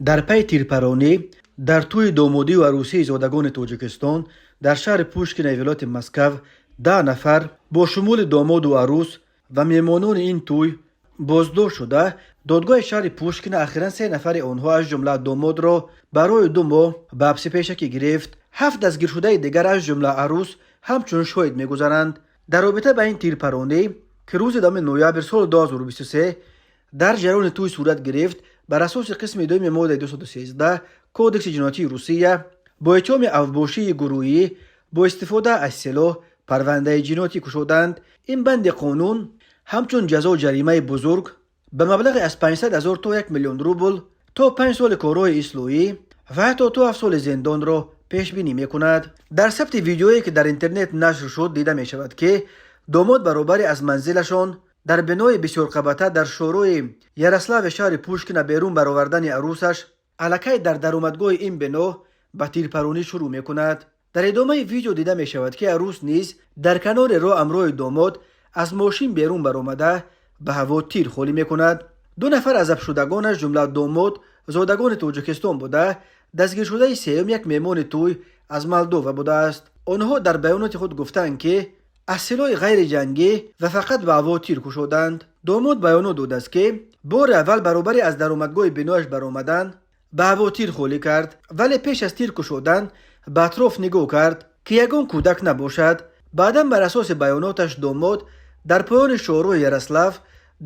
Дар пайи тирпаронӣ дар тӯи домодию арӯсии зодагони Тоҷикистон дар шаҳри Пушкинои вилояти Москав 10 нафар бо шумули домоду арӯс ва меҳмонони ин тӯй боздошт шуда, додгоҳи шаҳри Пушкино ахиран се нафари онҳо, аз ҷумла домодро, барои 2 моҳ ба ҳабси пешакӣ гирифт. Ҳафт дастгиршудаи дигар, аз ҷумла арӯс, ҳамчун шоҳид мегузаранд. Дар робита ба ин тирпаронӣ, ки рӯзи 10 ноябр соли 2023 дар ҷараёни тӯй сурат гирифт, бар асоси қисми дуюми моддаи 213 Кодекси ҷиноятии Русия бо иттиҳоми авбошии гурӯҳӣ бо истифода аз силоҳ парвандаи ҷиноятӣ кушоданд. Ин банди қонун ҳамчун ҷазо ҷаримаи бузург ба маблағи аз 500 ҳазор то 1 миллион рубл, то 5 соли корҳои ислоҳӣ ва ҳатто то 7 соли зиндонро пешбинӣ мекунад. Дар сабти видеое, ки дар интернет нашр шуд, дида мешавад, ки домод баробари аз манзилашон дар бинои бисёрқабата дар шӯрои Ярослави шаҳри Пушкина берун баровардани арӯсаш, аллакай дар даромадгоҳи ин бино ба тирпаронӣ шурӯъ мекунад. Дар идомаи видео дида мешавад, ки арӯс низ дар канори роҳ ҳамроҳи домод аз мошин берун баромада, ба ҳаво тир холӣ мекунад. Ду нафар аз забтшудагонаш, ҷумла домод, зодагони Тоҷикистон буда, дастгиршудаи сеюм як меҳмони тӯй аз Молдова будааст. Онҳо дар баёноти худ гуфтанд, ки аз силоҳи ғайриҷангӣ ва фақат ба ҳаво тир кушоданд. Домод баёнот додааст, ки бори аввал баробари аз даромадгоҳи бинояш баромадан ба ҳаво тир холӣ кард, вале пеш аз тир кушодан ба атроф нигоҳ кард, ки ягон кӯдак набошад. Баъдан, бар асоси баёноташ, домод дар поёни шоҳроҳи Ярослав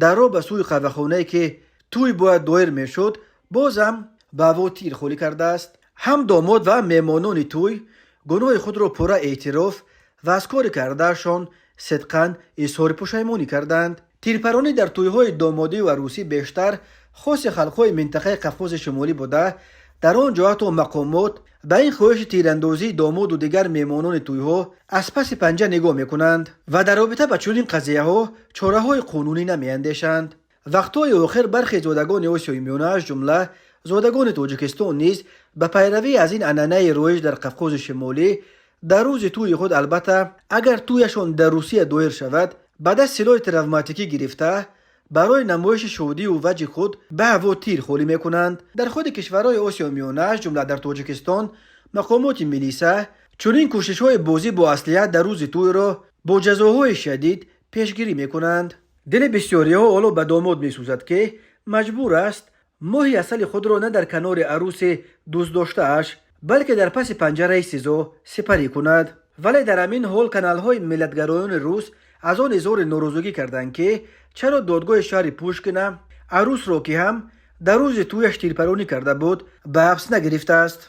дар роҳ ба сӯи қаҳвахонае, ки тӯй бояд доир мешуд, бозам ба ҳаво тир холӣ кардааст. Ҳам домод ва ҳам меҳмонони тӯй гуноҳи худро пурра эътироф ва аз кори кардаашон сидқан изҳори пушаймонӣ карданд. Тирпаронӣ дар тӯйҳои домодию арӯсӣ бештар хоси халқҳои минтақаи Қафқози Шимолӣ буда, дар он ҷо ҳатто мақомот ба ин хоҳиши тирандозии домоду дигар меҳмонони тӯйҳо аз паси панҷа нигоҳ мекунанд ва дар робита ба чунин қазияҳо чораҳои қонунӣ намеандешанд. Вақтҳои охир бархе зодагони Осиёи Миёна, аз ҷумла зодагони Тоҷикистон низ, ба пайравӣ аз ин анъанаи роиҷ дар Қафқози Шимолӣ, дар рӯзи тӯи худ, албатта, агар тӯяшон дар Русия доир шавад, ба даст силоҳи травматикӣ гирифта, барои намоиши шодию ваҷи худ ба ҳаво тир холӣ мекунанд. Дар худи кишварҳои Осиёи Миёна, аз ҷумла дар Тоҷикистон, мақомоти милиса чунин кӯшишҳои бозӣ бо аслиҳа дар рӯзи тӯйро бо ҷазоҳои шадид пешгирӣ мекунанд. Дили бисёриҳо ҳоло ба домод месӯзад, ки маҷбур аст моҳи асали худро на дар канори арӯси дӯстдоштааш, балки дар паси панҷараи СИЗО сипарӣ кунад. Вале дар ҳамин ҳол каналҳои миллатгароёни рус аз он изҳори норозигӣ карданд, ки чаро додгоҳи шаҳри Пушкина арӯсро, ки ҳам дар рӯзи тӯяш тирпаронӣ карда буд, ба ҳабс нагирифтааст.